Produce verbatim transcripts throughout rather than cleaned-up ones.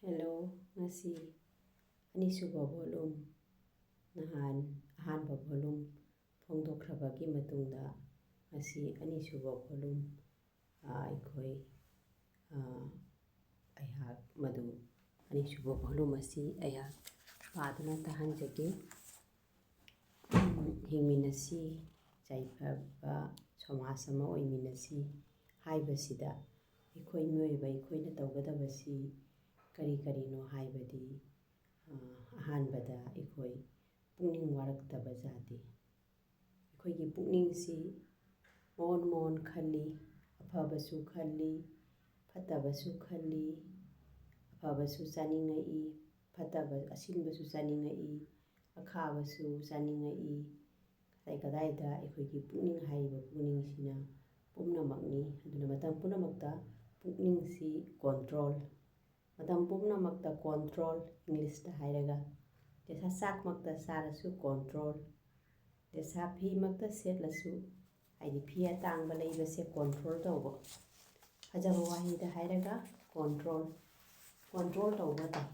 Hello, ꯉꯁꯤ ꯑꯅꯤꯁꯨꯕ volume, ꯅꯍꯥꯟ ꯑꯍꯥꯟꯕ volume ꯐꯣꯡꯗꯣꯛꯈ꯭ꯔꯕꯒꯤ ꯃꯇꯨꯡꯗ ꯉꯁꯤ ꯑꯅꯤꯁꯨꯕ volume, ꯑ, ꯑꯩꯈꯣꯏ, ꯑ, ꯑꯩꯍꯥꯛ ꯃꯗꯨ ꯑꯅꯤꯁꯨꯕ volume ꯑꯁꯤ ꯑꯩꯍꯥꯛ ꯄꯥꯗꯨꯅ ꯇꯥꯍꯟꯖꯒꯦ꯫ ꯍꯤꯡꯃꯤꯟꯅꯁꯤ, ꯌꯥꯏꯐꯕ ꯁꯃꯥꯖ ꯑꯃ ꯑꯣꯏꯃꯤꯟꯅꯁꯤ ꯍꯥꯏꯕꯁꯤꯗ ꯑꯩꯈꯣꯏ ꯃꯤꯑꯣꯏꯕ ꯑꯩꯈꯣꯏꯅ ꯇꯧꯒꯗꯕꯁꯤ ꯀꯔꯤ ꯀꯔꯤꯅꯣ ꯍꯥꯏꯕꯗꯤ, ꯑ, ꯑꯍꯥꯟꯕꯗ ꯑꯩꯈꯣꯏ ꯄꯨꯛꯅꯤꯡ ꯋꯥꯔꯛꯇꯕ ꯌꯥꯗꯦ꯫ ꯑꯩꯈꯣꯏꯒꯤ ꯄꯨꯛꯅꯤꯡꯁꯤ ꯃꯑꯣꯟ ꯃꯑꯣꯟ ꯈꯜꯂꯤ, ꯑꯐꯕꯁꯨ ꯈꯜꯂꯤ, ꯐꯠꯇꯕꯁꯨ ꯈꯜꯂꯤ, ꯑꯐꯕꯁꯨ ꯆꯥꯅꯤꯡꯉꯛꯏ, ꯐꯠꯇꯕ, ꯑꯁꯤꯟꯕꯁꯨ ꯆꯥꯅꯤꯡꯉꯛꯏ, ꯑꯈꯥꯕꯁꯨ ꯆꯥꯅꯤꯡꯉꯛꯏ꯫ ꯀꯗꯥꯏ ꯀꯗꯥꯏꯗ ꯑꯩꯈꯣꯏꯒꯤ ꯄꯨꯛꯅꯤꯡ ꯍꯥꯏꯔꯤꯕ ꯄꯨꯛꯅꯤꯡꯁꯤꯅ ꯄꯨꯝꯅꯃꯛꯅꯤ꯫ ꯑꯗꯨꯅ ꯃꯇꯝ ꯄꯨꯝꯅꯃꯛꯇ ꯄꯨꯛꯅꯤꯡꯁꯤ control, ꯃꯇꯝ ꯄꯨꯝꯅꯃꯛꯇ control, English ꯇ ꯍꯥꯏꯔꯒ, ꯗꯦꯁꯥ ꯆꯥꯛꯃꯛꯇ ꯆꯥꯔꯁꯨ control, ꯗꯦꯁꯥ ꯐꯤꯃꯛꯇ ꯁꯦꯠꯂꯁꯨ, ꯍꯥꯏꯗꯤ ꯐꯤ ꯑꯇꯥꯡꯕ ꯂꯩꯕꯁꯦ control ꯇꯧꯕ, ꯐꯖꯕ ꯋꯥꯍꯩꯗ ꯍꯥꯏꯔꯒ control, control ꯇꯧꯕ ꯇꯥꯏ꯫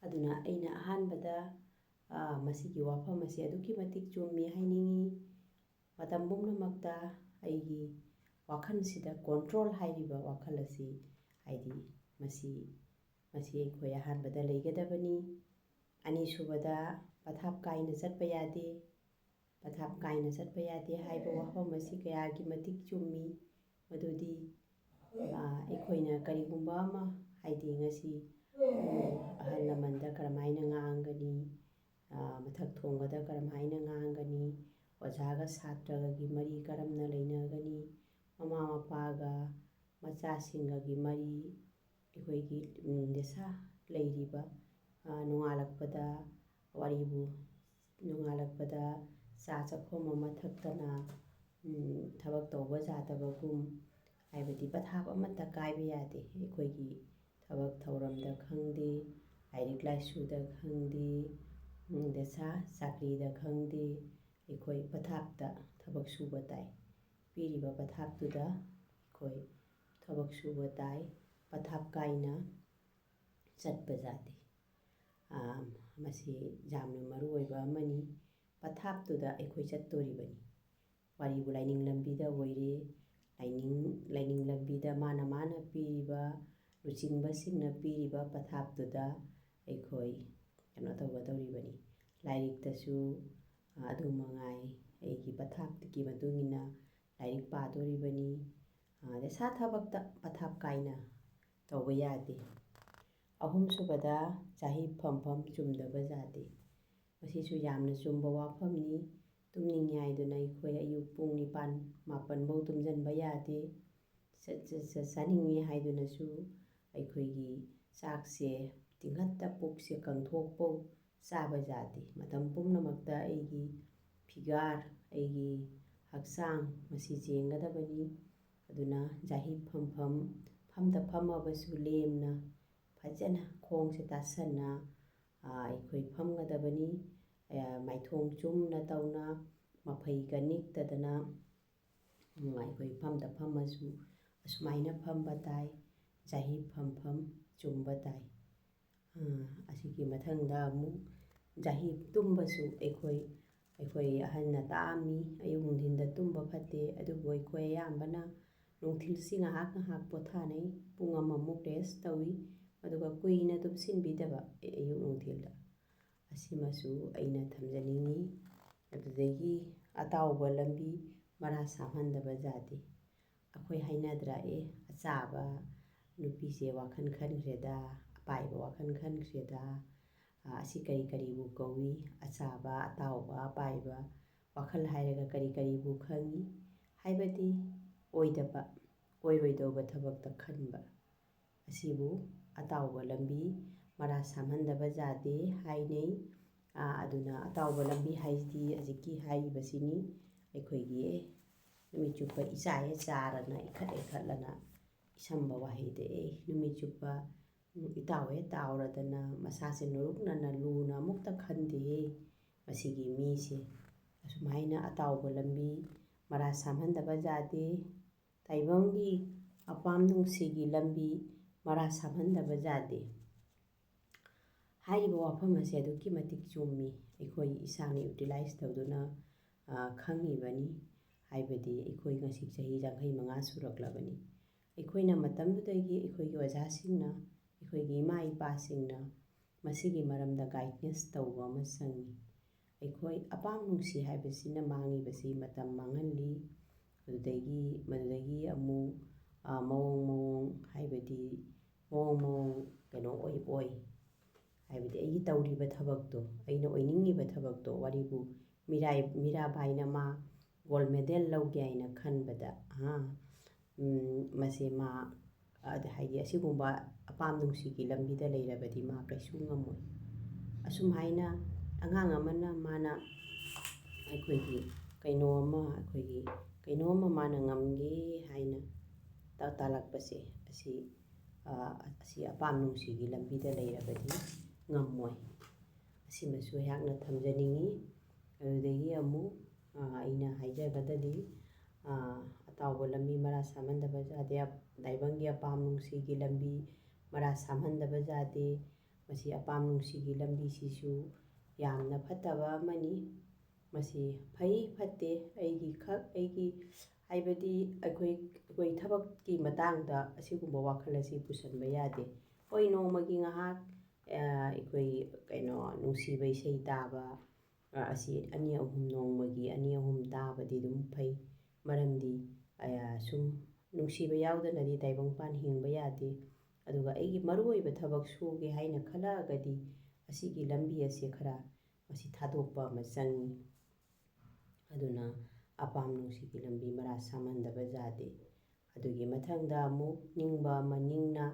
ꯑꯗꯨꯅ ꯑꯩꯅ ꯑꯍꯥꯟꯕꯗ, ꯑ, ꯃꯁꯤꯒꯤ ꯋꯥꯐꯝ ꯑꯁꯤ ꯑꯗꯨꯛꯀꯤ ꯃꯇꯤꯛ ꯆꯨꯝꯃꯤ ꯍꯥꯏꯅꯤꯡꯏ꯫ ꯃꯇꯝ ꯄꯨꯝꯅꯃꯛꯇ ꯑꯩꯒꯤ ꯋꯥꯈꯜꯁꯤꯗ control ꯍꯥꯏꯔꯤꯕ ꯋꯥꯈꯜ ꯑꯁꯤ, ꯍꯥꯏꯗꯤ ꯃꯁꯤ, ꯃꯁꯤ ꯑꯩꯈꯣꯏ ꯑꯍꯥꯟꯕꯗ ꯂꯩꯒꯗꯕꯅꯤ꯫ ꯑꯅꯤꯁꯨꯕꯗ, ꯄꯊꯥꯞ ꯀꯥꯏꯅ ꯆꯠꯄ ꯌꯥꯗꯦ꯫ ꯄꯊꯥꯞ ꯀꯥꯏꯅ ꯆꯠꯄ ꯌꯥꯗꯦ ꯍꯥꯏꯕ ꯋꯥꯐꯝ ꯑꯁꯤ ꯀꯌꯥꯒꯤ ꯃꯇꯤꯛ ꯆꯨꯝꯃꯤ꯫ ꯃꯗꯨꯗꯤ, ꯑ, ꯑꯩꯈꯣꯏꯅ ꯀꯔꯤꯒꯨꯝꯕ ꯑꯃ, ꯍꯥꯏꯗꯤ ꯉꯁꯤ, ꯎꯝ, ꯑꯍꯜ ꯂꯃꯟꯗ ꯀꯔꯝꯍꯥꯏꯅ ꯉꯥꯡꯒꯅꯤ, ꯑ, ꯃꯊꯛ ꯊꯣꯡꯕꯗ ꯀꯔꯝꯍꯥꯏꯅ ꯉꯥꯡꯒꯅꯤ, ꯑꯣꯖꯥꯒ ꯁꯥꯇ꯭ꯔꯒꯒꯤ ꯃꯔꯤ ꯀꯔꯝꯅ ꯂꯩꯅꯒꯅꯤ, ꯃꯃꯥ ꯃꯄꯥꯒ ꯃꯆꯥꯁꯤꯡꯒꯒꯤ ꯃꯔꯤ, ꯑꯩꯈꯣꯏꯒꯤ, ꯎꯝ, ꯗꯦꯁꯥ ꯂꯩꯔꯤꯕ, ꯑ, ꯅꯣꯡꯉꯥꯜꯂꯛꯄꯗ ꯋꯥꯔꯤꯕꯨ, ꯅꯣꯡꯉꯥꯜꯂꯛꯄꯗ ꯆꯥ ꯆꯥꯛꯈꯣꯝ ꯑꯃ ꯊꯛꯇꯅ, ꯎꯝ, ꯊꯕꯛ ꯇꯧꯕ ꯌꯥꯗꯕꯒꯨꯝ, ꯍꯥꯏꯕꯗꯤ ꯄꯊꯥꯞ ꯑꯃꯠꯇ ꯀꯥꯏꯕ ꯌꯥꯗꯦ꯫ ꯑꯩꯈꯣꯏꯒꯤ ꯊꯕꯛ ꯊꯧꯔꯝꯗ ꯈꯪꯗꯦ, ꯂꯥꯏꯔꯤꯛ ꯂꯥꯏꯁꯨꯗ ꯈꯪꯗꯦ, ꯎꯝ, ꯗꯦꯁꯥ ꯆꯥꯀ꯭ꯔꯤꯗ ꯈꯪꯗꯦ, ꯑꯩꯈꯣꯏ ꯄꯊꯥꯞꯇ ꯊꯕꯛ ꯁꯨꯕ ꯇꯥꯏ꯫ ꯄꯤꯔꯤꯕ ꯄꯊꯥꯞꯇꯨꯗ ꯑꯩꯈꯣꯏ ꯊꯕꯛ ꯁꯨꯕ ꯇꯥꯏ꯫ ꯄꯊꯥꯞ ꯀꯥꯏꯅ ꯆꯠꯄ ꯖꯥꯠꯇꯤ꯫ ꯑꯥ, ꯃꯁꯤ ꯌꯥꯝꯅ ꯃꯔꯨ ꯑꯣꯏꯕ ꯑꯃꯅꯤ꯫ ꯄꯊꯥꯞꯇꯨꯗ ꯑꯩꯈꯣꯏ ꯆꯠꯇꯣꯔꯤꯕꯅꯤ꯫ ꯋꯥꯔꯤꯕꯨ ꯂꯥꯏꯅꯤꯡ ꯂꯝꯕꯤꯗ ꯑꯣꯏꯔꯦ, ꯂꯥꯏꯅꯤꯡ, ꯂꯥꯏꯅꯤꯡ ꯂꯝꯕꯤꯗ ꯃꯥꯅ ꯃꯥꯅ ꯄꯤꯔꯤꯕ, ꯂꯨꯆꯤꯡꯕꯁꯤꯡꯅ ꯄꯤꯔꯤꯕ ꯄꯊꯥꯞꯇꯨꯗ ꯑꯩꯈꯣꯏ ꯀꯩꯅꯣ ꯇꯧꯒꯗꯧꯔꯤꯕꯅꯤ꯫ ꯂꯥꯏꯔꯤꯛꯇꯁꯨ, ꯑ, ꯑꯗꯨ ꯃꯉꯥꯏ, ꯑꯩꯒꯤ ꯄꯊꯥꯞꯇꯨꯒꯤ ꯃꯇꯨꯡ ꯏꯟꯅ ꯂꯥꯏꯔꯤꯛ ꯄꯥꯗꯣꯔꯤꯕꯅꯤ꯫ ꯑ, ꯑꯗꯩ ꯁꯥ ꯊꯕꯛꯇ ꯄꯊꯥꯞ ꯀꯥꯏꯅ ꯇꯧꯕ ꯌꯥꯗꯦ꯫ ꯑꯍꯨꯝꯁꯨꯕꯗ, ꯆꯍꯤ ꯐꯝꯐꯝ ꯆꯨꯝꯗꯕ ꯖꯥꯠꯇꯤ꯫ ꯃꯁꯤꯁꯨ ꯌꯥꯝꯅ ꯆꯨꯝꯕ ꯋꯥꯐꯝꯅꯤ꯫ ꯇꯨꯝꯅꯤꯡꯉꯦ ꯍꯥꯏꯗꯨꯅ ꯑꯩꯈꯣꯏ ꯑꯌꯨꯛ ꯄꯨꯡ ꯅꯤꯄꯥꯟ, ꯃꯥꯄꯟꯐꯧ ꯇꯨꯝꯁꯤꯟꯕ ꯌꯥꯗꯦ꯫ ꯆ-, ꯆ-, ꯆ-, ꯆꯥꯅꯤꯡꯉꯦ ꯍꯥꯏꯗꯨꯅꯁꯨ ꯑꯩꯈꯣꯏꯒꯤ ꯆꯥꯛꯁꯦ ꯇꯤꯡꯈꯠꯇ ꯄꯨꯛꯁꯦ ꯀꯪꯊꯣꯛꯐꯧ ꯆꯥꯕ ꯌꯥꯗꯦ꯫ ꯃꯇꯝ ꯄꯨꯝꯅꯃꯛꯇ ꯑꯩꯒꯤ ꯐꯤꯒꯥꯔ, ꯑꯩꯒꯤ ꯍꯛꯆꯥꯡ ꯃꯁꯤ ꯌꯦꯡꯒꯗꯕꯅꯤ꯫ ꯑꯗꯨꯅ ꯆꯍꯤ ꯐꯝꯐꯝ, ꯐꯝꯗ ꯐꯝꯃꯕꯁꯨ ꯂꯦꯝꯅ ꯐꯖꯅ ꯈꯣꯡꯁꯦ ꯇꯥꯁꯟꯅ, ꯑ, ꯑꯩꯈꯣꯏ ꯐꯝꯒꯗꯕꯅꯤ꯫ ꯑ, ꯃꯥꯏꯊꯣꯡ ꯆꯨꯝꯅ ꯇꯧꯅ, ꯃꯐꯩꯒ ꯅꯤꯛꯇꯗꯅ, ꯎꯝ, ꯑꯩꯈꯣꯏ ꯐꯝꯗ ꯐꯝꯃꯁꯨ ꯑꯁꯨꯃꯥꯏꯅ ꯐꯝꯕ ꯇꯥꯏ꯫ ꯆꯍꯤ ꯐꯝꯐꯝ ꯆꯨꯝꯕ ꯇꯥꯏ꯫ ꯑ, ꯑꯁꯤꯒꯤ ꯃꯊꯪꯗ ꯑꯃꯨꯛ ꯆꯍꯤ ꯇꯨꯝꯕꯁꯨ ꯑꯩꯈꯣꯏ, ꯑꯩꯈꯣꯏ ꯑꯍꯟꯅ ꯇꯥꯛꯑꯝꯃꯤ, ꯑꯌꯨꯛ ꯅꯨꯡꯊꯤꯟꯗ ꯇꯨꯝꯕ ꯐꯠꯇꯦ꯫ ꯑꯗꯨꯕꯨ ꯑꯩꯈꯣꯏ ꯑꯌꯥꯝꯕꯅ ꯅꯨꯡꯊꯤꯜꯁꯤ ꯉꯥꯏꯍꯥꯛ ꯉꯥꯏꯍꯥꯛ ꯄꯣꯊꯥꯅꯩ꯫ ꯄꯨꯡ ꯑꯃꯃꯨꯛ rest ꯇꯧꯏ꯫ ꯑꯗꯨꯒ ꯀꯨꯏꯅ ꯇꯨꯝꯁꯤꯟꯕꯤꯗꯕ ꯑꯌꯨꯛ ꯅꯨꯡꯊꯤꯜꯗ꯫ ꯑꯁꯤꯃꯁꯨ ꯑꯩꯅ ꯊꯝꯖꯅꯤꯡꯉꯤ꯫ ꯑꯗꯨꯗꯒꯤ ꯑꯇꯥꯎꯕ ꯂꯝꯕꯤ ꯃꯔꯥ ꯁꯥꯝꯍꯟꯗꯕ ꯖꯥꯠꯇꯤ꯫ ꯑꯩꯈꯣꯏ ꯍꯥꯏꯅꯗ꯭ꯔꯥ, "ꯑꯦ, ꯑꯆꯥꯕ ꯅꯨꯄꯤꯁꯦ ꯋꯥꯈꯜ ꯈꯟꯈ꯭ꯔꯦꯗ, ꯑꯄꯥꯏꯕ ꯋꯥꯈꯜ ꯈꯟꯈ꯭ꯔꯦꯗ, ꯑ, ꯑꯁꯤ ꯀꯔꯤ ꯀꯔꯤꯕꯨ ꯀꯧꯏ? ꯑꯆꯥꯕ, ꯑꯇꯥꯎꯕ, ꯑꯄꯥꯏꯕ ꯋꯥꯈꯜ ꯍꯥꯏꯔꯒ ꯀꯔꯤ ꯀꯔꯤꯕꯨ ꯈꯪꯏ?" ꯍꯥꯏꯕꯗꯤ ꯑꯣꯏꯗꯕ, ꯑꯣꯏꯔꯣꯏꯗꯧꯕ ꯊꯕꯛꯇ ꯈꯟꯕ꯫ ꯑꯁꯤꯕꯨ ꯑꯇꯥꯎꯕ ꯂꯝꯕꯤ ꯃꯔꯥ ꯁꯥꯝꯍꯟꯗꯕ ꯌꯥꯗꯦ ꯍꯥꯏꯅꯩ꯫ ꯑ, ꯑꯗꯨꯅ ꯑꯇꯥꯎꯕ ꯂꯝꯕꯤ ꯍꯥꯏꯁꯤꯗꯤ ꯍꯧꯖꯤꯛꯀꯤ ꯍꯥꯏꯔꯤꯕꯁꯤꯅꯤ꯫ ꯑꯩꯈꯣꯏꯒꯤ ꯅꯨꯃꯤꯠ ꯆꯨꯞꯄ ꯏꯆꯥ ꯍꯦꯛ ꯆꯥꯔꯅ ꯏꯈꯠ ꯏꯈꯠꯂꯅ ꯏꯁꯝꯕ ꯋꯥꯍꯩꯗ, "ꯑꯦ, ꯅꯨꯃꯤꯠ ꯆꯨꯞꯄ ꯏꯇꯥꯎ ꯍꯦꯛ ꯇꯥꯎꯔꯗꯅ ꯃꯁꯥꯁꯦ ꯅꯣꯏꯔꯨꯛꯅꯅ ꯂꯨꯅ ꯑꯃꯨꯛꯇ ꯈꯟꯗꯦꯍꯦ ꯃꯁꯤꯒꯤ ꯃꯤꯁꯦ"꯫ ꯑꯁꯨꯃꯥꯏꯅ ꯑꯇꯥꯎꯕ ꯂꯝꯕꯤ ꯃꯔꯥ ꯁꯥꯝꯍꯟꯗꯕ ꯌꯥꯗꯦ꯫ ꯇꯥꯏꯕꯪꯒꯤ ꯑꯄꯥꯝ ꯅꯨꯡꯁꯤꯒꯤ ꯂꯝꯕꯤ ꯃꯔꯥ ꯁꯥꯝꯍꯟꯗꯕ ꯌꯥꯗꯦ꯫ ꯍꯥꯏꯔꯤꯕ ꯋꯥꯐꯝ ꯑꯁꯦ ꯑꯗꯨꯛꯀꯤ ꯃꯇꯤꯛ ꯆꯨꯝꯃꯤ꯫ ꯑꯩꯈꯣꯏ ꯏꯁꯥꯅ ꯌꯨꯇꯤꯂꯥꯏꯁ ꯇꯧꯗꯨꯅ, ꯑ, ꯈꯪꯉꯤꯕꯅꯤ꯫ ꯍꯥꯏꯕꯗꯤ ꯑꯩꯈꯣꯏ ꯉꯁꯤ ꯆꯍꯤ ꯌꯥꯡꯈꯩ ꯃꯉꯥ ꯁꯨꯔꯛꯂꯕꯅꯤ꯫ ꯑꯩꯈꯣꯏꯅ ꯃꯇꯝꯗꯨꯗꯒꯤ ꯑꯩꯈꯣꯏꯒꯤ ꯑꯣꯖꯥꯁꯤꯡꯅ, ꯑꯩꯈꯣꯏꯒꯤ ꯏꯃꯥ ꯏꯄꯥꯁꯤꯡꯅ ꯃꯁꯤꯒꯤ ꯃꯔꯝꯗ ꯒꯥꯏꯗꯦꯟꯁ ꯇꯧꯕ ꯑꯃ ꯆꯪꯉꯤ꯫ ꯑꯩꯈꯣꯏ ꯑꯄꯥꯝ ꯅꯨꯡꯁꯤ ꯍꯥꯏꯕꯁꯤꯅ ꯃꯥꯡꯉꯤꯕꯁꯤ ꯃꯇꯝ ꯃꯥꯡꯍꯜꯂꯤ꯫ ꯑꯗꯨꯗꯒꯤ, ꯃꯗꯨꯗꯒꯤ ꯑꯃꯨꯛ, ꯑ, ꯃꯑꯣꯡ ꯃꯑꯣꯡ, ꯍꯥꯏꯕꯗꯤ ꯃꯑꯣꯡ ꯃꯑꯣꯡ ꯀꯩꯅꯣ ꯑꯣꯏ ꯑꯣꯏ꯫ ꯍꯥꯏꯕꯗꯤ ꯑꯩꯒꯤ ꯇꯧꯔꯤꯕ ꯊꯕꯛꯇꯣ, ꯑꯩꯅ ꯑꯣꯏꯅꯤꯡꯉꯤꯕ ꯊꯕꯛꯇꯣ, ꯋꯥꯔꯤꯕꯨ ꯃꯤꯔꯥꯏ-, ꯃꯤꯔꯥꯕꯥꯏꯅ ꯃꯥ ꯒꯣꯜ ꯃꯦꯗꯜ ꯂꯧꯒꯦ ꯍꯥꯏꯅ ꯈꯟꯕꯗ, ꯑꯥ, ꯎꯝ, ꯃꯁꯦ ꯃꯥ, ꯑꯗ ꯍꯥꯏꯗꯤ ꯑꯁꯤꯒꯨꯝꯕ ꯑꯄꯥꯝ ꯅꯨꯡꯁꯤꯒꯤ ꯂꯝꯕꯤꯗ ꯂꯩꯔꯕꯗꯤ ꯃꯥ ꯀꯩꯁꯨ ꯉꯝꯃꯣꯏ꯫ ꯑꯁꯨꯝ ꯍꯥꯏꯅ ꯑꯉꯥꯡ ꯑꯃꯅ ꯃꯥꯅ ꯑꯩꯈꯣꯏꯒꯤ ꯀꯩꯅꯣ ꯑꯃ, ꯑꯩꯈꯣꯏꯒꯤ ꯀꯩꯅꯣ ꯑꯃ ꯃꯥꯅ ꯉꯝꯒꯦ ꯍꯥꯏꯅ ꯇ-, ꯇꯥꯜꯂꯛꯄꯁꯦ, ꯑꯁꯤ, ꯑ, ꯑꯁꯤ ꯑꯄꯥꯝ ꯅꯨꯡꯁꯤꯒꯤ ꯂꯝꯕꯤꯗ ꯂꯩꯔꯕꯗꯤ ꯉꯝꯃꯣꯏ꯫ ꯑꯁꯤꯃꯁꯨ ꯑꯩꯍꯥꯛꯅ ꯊꯝꯖꯅꯤꯡꯉꯤ꯫ ꯑꯗꯨꯗꯒꯤ ꯑꯃꯨꯛ, ꯑ, ꯑꯩꯅ ꯍꯥꯏꯖꯒꯗꯗꯤ, ꯑ, ꯑꯇꯥꯎꯕ ꯂꯝꯕꯤ ꯃꯔꯥ ꯁꯥꯝꯍꯟꯗꯕ ꯌꯥꯗꯦ, ꯇꯥꯏꯕꯪꯒꯤ ꯑꯄꯥꯝ ꯅꯨꯡꯁꯤꯒꯤ ꯂꯝꯕꯤ ꯃꯔꯥ ꯁꯥꯝꯍꯟꯗꯕ ꯌꯥꯗꯦ꯫ ꯃꯁꯤ ꯑꯄꯥꯝ ꯅꯨꯡꯁꯤꯒꯤ ꯂꯝꯕꯤꯁꯤꯁꯨ ꯌꯥꯝꯅ ꯐꯠꯇꯕ ꯑꯃꯅꯤ꯫ ꯃꯁꯤ ꯐꯩ ꯐꯠꯇꯦ, ꯑꯩꯒꯤ ꯈꯛ, ꯑꯩꯒꯤ ꯍꯥꯏꯕꯗꯤ ꯑꯩꯈꯣꯏ, ꯑꯩꯈꯣꯏ ꯊꯕꯛꯀꯤ ꯃꯇꯥꯡꯗ ꯑꯁꯤꯒꯨꯝꯕ ꯋꯥꯈꯜ ꯑꯁꯤ ꯄꯨꯁꯟꯕ ꯌꯥꯗꯦ꯫ ꯍꯣꯏ, ꯅꯣꯡꯃꯒꯤ ꯉꯥꯏꯍꯥꯛ, ꯑ, ꯑꯩꯈꯣꯏ ꯀꯩꯅꯣ, ꯅꯨꯡꯁꯤꯕ ꯏꯁꯩ ꯇꯥꯕ, ꯑ, ꯑꯁꯤ ꯑꯅꯤ ꯑꯍꯨꯝ, ꯅꯣꯡꯃꯒꯤ ꯑꯅꯤ ꯑꯍꯨꯝ ꯇꯥꯕꯗꯤ ꯑꯗꯨꯝ ꯐꯩ꯫ ꯃꯔꯝꯗꯤ, ꯑ, ꯁꯨꯝ ꯅꯨꯡꯁꯤꯕ ꯌꯥꯎꯗꯅꯗꯤ ꯇꯥꯏꯕꯪꯄꯥꯟ ꯍꯤꯡꯕ ꯌꯥꯗꯦ꯫ ꯑꯗꯨꯒ ꯑꯩꯒꯤ ꯃꯔꯨꯑꯣꯏꯕ ꯊꯕꯛ ꯁꯨꯒꯦ ꯍꯥꯏꯅ ꯈꯜꯂꯛꯑꯒꯗꯤ ꯑꯁꯤꯒꯤ ꯂꯝꯕꯤ ꯑꯁꯦ ꯈꯔ ꯃꯁꯤ ꯊꯥꯗꯣꯛꯄ ꯑꯃ ꯆꯪꯉꯤ꯫ ꯑꯗꯨꯅ ꯑꯄꯥꯝ ꯅꯨꯡꯁꯤꯒꯤ ꯂꯝꯕꯤ ꯃꯔꯥ ꯁꯥꯝꯍꯟꯗꯕ ꯌꯥꯗꯦ꯫ ꯑꯗꯨꯒꯤ ꯃꯊꯪꯗ ꯑꯃꯨꯛ ꯅꯤꯡꯕ ꯑꯃ ꯅꯤꯡꯅ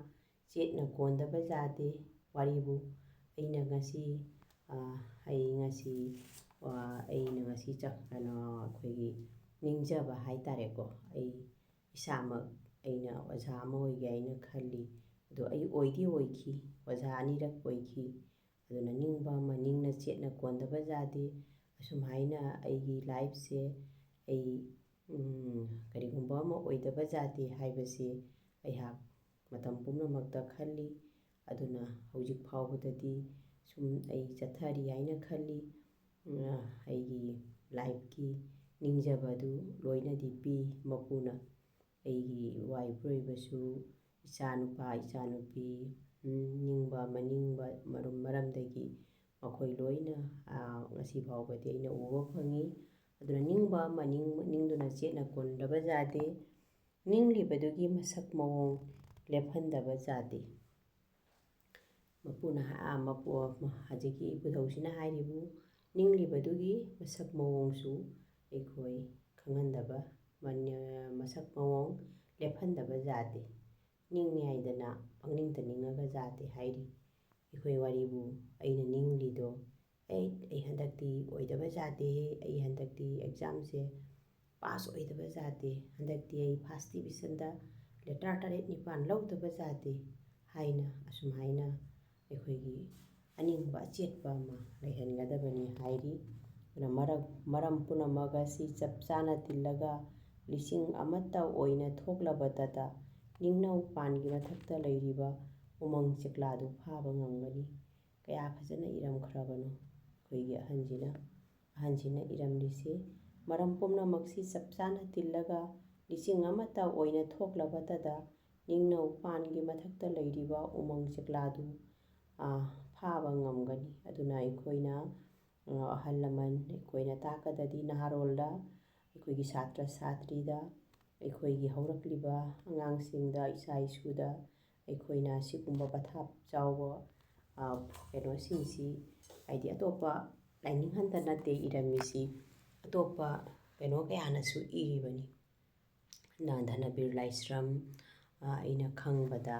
ꯆꯦꯠꯅ ꯀꯣꯟꯗꯕ ꯌꯥꯗꯦ꯫ ꯋꯥꯔꯤꯕꯨ ꯑꯩꯅ ꯉꯁꯤ, ꯑ, ꯑꯩ ꯉꯁꯤ, ꯑ, ꯑꯩꯅ ꯉꯁꯤ ꯆꯥꯛ-, ꯀꯩꯅꯣ, ꯑꯩꯈꯣꯏꯒꯤ ꯅꯤꯡꯖꯕ ꯍꯥꯏ ꯇꯥꯔꯦꯀꯣ, ꯑꯩ ꯏꯁꯥꯃꯛ ꯑꯩꯅ ꯑꯣꯖꯥ ꯑꯃ ꯑꯣꯏꯒꯦ ꯍꯥꯏꯅ ꯈꯜꯂꯤ꯫ ꯑꯗꯣ ꯑꯩ ꯑꯣꯏꯗꯤ ꯑꯣꯏꯈꯤ, ꯑꯣꯖꯥ ꯑꯅꯤꯔꯛ ꯑꯣꯏꯈꯤ꯫ ꯑꯗꯨꯅ ꯅꯤꯡꯕ ꯑꯃ ꯅꯤꯡꯅ ꯆꯦꯠꯅ ꯀꯣꯟꯗꯕ ꯌꯥꯗꯦ꯫ ꯑꯁꯨꯝꯍꯥꯏꯅ ꯑꯩꯒꯤ ꯂꯥꯏꯐꯁꯦ ꯑꯩ, ꯎꯝ, ꯀꯔꯤꯒꯨꯝꯕ ꯑꯃ ꯑꯣꯏꯗꯕ ꯌꯥꯗꯦ ꯍꯥꯏꯕꯁꯤ ꯑꯩꯍꯥꯛ ꯃꯇꯝ ꯄꯨꯝꯅꯃꯛꯇ ꯈꯜꯂꯤ꯫ ꯑꯗꯨꯅ ꯍꯧꯖꯤꯛ ꯐꯥꯎꯕꯗꯗꯤ ꯁꯨꯝ ꯑꯩ ꯆꯠꯊꯔꯤ ꯍꯥꯏꯅ ꯈꯜꯂꯤ꯫ ꯑꯩꯒꯤ ꯂꯥꯏꯐꯀꯤ ꯅꯤꯡꯖꯕ ꯑꯗꯨ ꯂꯣꯏꯅꯗꯤ ꯄꯤ ꯃꯄꯨꯅ꯫ ꯑꯩꯒꯤ ꯏꯋꯥ ꯏꯄꯨꯔꯣꯏꯕꯁꯨ, ꯏꯆꯥꯅꯨꯄꯥ, ꯏꯆꯥꯅꯨꯄꯤ, ꯅꯤꯡꯕ ꯃꯅꯤꯡꯕ ꯃꯔꯨꯝ ꯃꯔꯝꯗꯒꯤ ꯃꯈꯣꯏ ꯂꯣꯏꯅ, ꯉꯁꯤ ꯐꯥꯎꯕꯗꯤ ꯑꯩꯅ ꯎꯕ ꯐꯪꯉꯤ꯫ ꯑꯗꯨꯅ ꯅꯤꯡꯕ ꯑꯃ ꯅꯤꯡ-, ꯅꯤꯡꯗꯨꯅ ꯆꯦꯠꯅ ꯀꯣꯟꯗꯕ ꯌꯥꯗꯦ꯫ ꯅꯤꯡꯂꯤꯕꯗꯨꯒꯤ ꯃꯁꯛ ꯃꯑꯣꯡ ꯂꯦꯞꯍꯟꯗꯕ ꯌꯥꯗꯦ꯫ ꯃꯄꯨꯅ ꯍꯥ-, ꯃꯄꯨ-, ꯍꯧꯖꯤꯛꯀꯤ ꯏꯄꯨꯙꯧꯁꯤꯅ ꯍꯥꯏꯔꯤꯕꯨ ꯅꯤꯡꯂꯤꯕꯗꯨꯒꯤ ꯃꯁꯛ ꯃꯑꯣꯡꯁꯨ ꯑꯩꯈꯣꯏ ꯈꯪꯍꯟꯗꯕ, ꯃꯅ-, ꯃꯁꯛ ꯃꯑꯣꯡ ꯂꯦꯞꯍꯟꯗꯕ ꯌꯥꯗꯦ꯫ ꯅꯤꯡꯉꯤ ꯍꯥꯏꯗꯅ ꯄꯪꯅꯤꯡꯇ ꯅꯤꯡꯉꯒ ꯌꯥꯗꯦ ꯍꯥꯏꯔꯤ꯫ ꯑꯩꯈꯣꯏ ꯋꯥꯔꯤꯕꯨ ꯑꯩꯅ ꯅꯤꯡꯂꯤꯗꯣ, "ꯑꯩ, ꯑꯩ ꯍꯟꯗꯛꯇꯤ ꯑꯣꯏꯗꯕ ꯌꯥꯗꯦꯍꯦ, ꯑꯩ ꯍꯟꯗꯛꯇꯤ ꯑꯦꯛꯖꯥꯝꯁꯦ ꯄꯥꯁ ꯑꯣꯏꯗꯕ ꯌꯥꯗꯦ, ꯍꯟꯗꯛꯇꯤ ꯑꯩ ꯐꯥꯔꯁ ꯗꯤꯕꯤꯖꯟꯗ ꯂꯦꯇꯔ ꯇꯔꯦꯠ ꯅꯤꯄꯥꯟ ꯂꯧꯗꯕ ꯌꯥꯗꯦ" ꯍꯥꯏꯅ, ꯑꯁꯨꯝꯍꯥꯏꯅ ꯑꯩꯈꯣꯏꯒꯤ ꯑꯅꯤꯡꯕ ꯑꯆꯦꯠꯄ ꯑꯃ ꯂꯩꯍꯟꯒꯗꯕꯅꯤ ꯍꯥꯏꯔꯤ꯫ ꯑꯗꯨꯅ ꯃꯔꯛ-, ꯃꯔꯝ ꯄꯨꯝꯅꯃꯛ ꯑꯁꯤ ꯆꯞ ꯆꯥꯅ ꯇꯤꯜꯂꯒ ꯂꯤꯁꯤꯡ ꯑꯃꯠꯇ ꯑꯣꯏꯅ ꯊꯣꯛꯂꯕꯗꯇ ꯅꯤꯡꯅꯧ ꯄꯥꯟꯒꯤ ꯃꯊꯛꯇ ꯂꯩꯔꯤꯕ ꯎꯃꯪ ꯆꯦꯛꯂꯥꯗꯨ ꯐꯥꯕ ꯉꯝꯒꯅꯤ꯫ ꯀꯌꯥ ꯐꯖꯅ ꯏꯔꯝꯈ꯭ꯔꯕꯅꯣ ꯑꯩꯈꯣꯏꯒꯤ ꯑꯍꯟꯁꯤꯅ꯫ ꯑꯍꯟꯁꯤꯅ ꯏꯔꯝꯂꯤꯁꯤ, ꯃꯔꯝ ꯄꯨꯝꯅꯃꯛꯁꯤ ꯆꯞ ꯆꯥꯅ ꯇꯤꯜꯂꯒ ꯂꯤꯁꯤꯡ ꯑꯃꯠꯇ ꯑꯣꯏꯅ ꯊꯣꯛꯂꯕꯇꯗ ꯅꯤꯡꯅꯧ ꯄꯥꯟꯒꯤ ꯃꯊꯛꯇ ꯂꯩꯔꯤꯕ ꯎꯃꯪ ꯆꯦꯛꯂꯥꯗꯨ, ꯑ, ꯐꯥꯕ ꯉꯝꯒꯅꯤ꯫ ꯑꯗꯨꯅ ꯑꯩꯈꯣꯏꯅ, ꯑ, ꯑꯍꯜ ꯂꯃꯟ ꯑꯩꯈꯣꯏꯅ ꯇꯥꯛꯀꯗꯗꯤ ꯅꯍꯥꯔꯣꯜꯗ, ꯑꯩꯈꯣꯏꯒꯤ ꯁꯥꯇ꯭ꯔ ꯁꯥꯇ꯭ꯔꯤꯗ, ꯑꯩꯈꯣꯏꯒꯤ ꯍꯧꯔꯛꯂꯤꯕ ꯑꯉꯥꯡꯁꯤꯡꯗ, ꯏꯆꯥ ꯏꯁꯨꯗ ꯑꯩꯈꯣꯏꯅ ꯁꯤꯒꯨꯝꯕ ꯄꯊꯥꯞ ꯆꯥꯎꯕ, ꯑ, ꯀꯩꯅꯣꯁꯤꯡꯁꯤ, ꯍꯥꯏꯗꯤ ꯑꯇꯣꯞꯄ ꯂꯥꯏꯅꯤꯡ ꯈꯛꯇ ꯅꯠꯇꯦ ꯏꯔꯝꯃꯤꯁꯤ, ꯑꯇꯣꯞꯄ ꯀꯩꯅꯣ ꯀꯌꯥꯅꯁꯨ ꯏꯔꯤꯕꯅꯤ꯫ ꯅ-, ꯙꯅꯕꯤꯔ ꯂꯥꯏꯁ꯭ꯔꯝ, ꯑ, ꯑꯩꯅ ꯈꯪꯕꯗ,